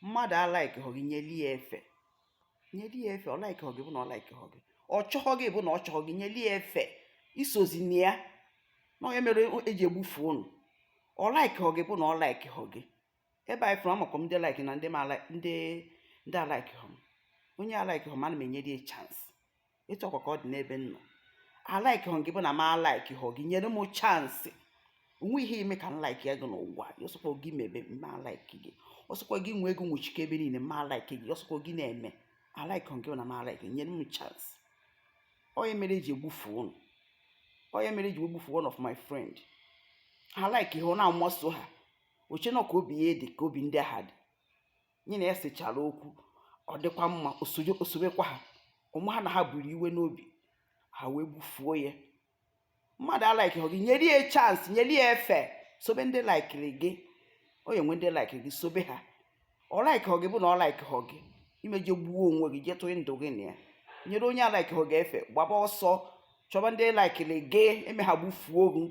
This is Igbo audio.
Mmadụ alikeghọ gị, nyeli ya efe, nyeli ya efe. Ọ likeghọ gị bụ na ọ likeghọ gị, ọ chọghọ gị bụ na ọ chọghọ gị, nyeli ya efe. Isozi na ya na onye mere eji egbufu ụnụ. Ọ likeghọ gị bụ na ọ likeghọ gị. Ebe anyị fụrụ, amakwa m ndị like na ndị ndị ndị alikeghọ m. Onye alikeghọ m, ana m enyere ya chance. Etu ọkwa ka ọ dị n'ebe m nọ. Alikeghọ gị bụ na m alikeghọ gị, nyere m chance. Onwe ihe ime ka m like ya gị n'ụwa. Ọsọkwa gị mebe mma alike gị, ọsọkwa gị nwee ego nwụchike ebe niile, mma alike gị. Ọsọkwa gị na-eme, alikeghọ gị bụ na m alike, nyere m chance. Onye mere eji egbufu ụnụ, onye mere eji egbufu one of my friend, ha like ihe ọ na-amaso ha, oche nọ ka obi ya dị ka obi ndị agha dị. Nye na ya sechara okwu, ọ dịkwa mma, osobekwa ha. Ụmụ ha na ha buru iwe n'obi ha wee gbufuo ya. Mmadụ alikeghọ gị, nyere ya chance, nyere ya efe, sobe ndị likeri gị. Onye nwe ndị likeri gị, sobe ha. Ọ likeghọ gị bụ na ọ likeghọ gị, imeje gbuo onwe gị, jee tụnye ndụ gị na ya. Nyere onye alikeghọ gị efe, gbaba ọsọ, chọba ndị likeri gị. Eme ha gbufuo gị.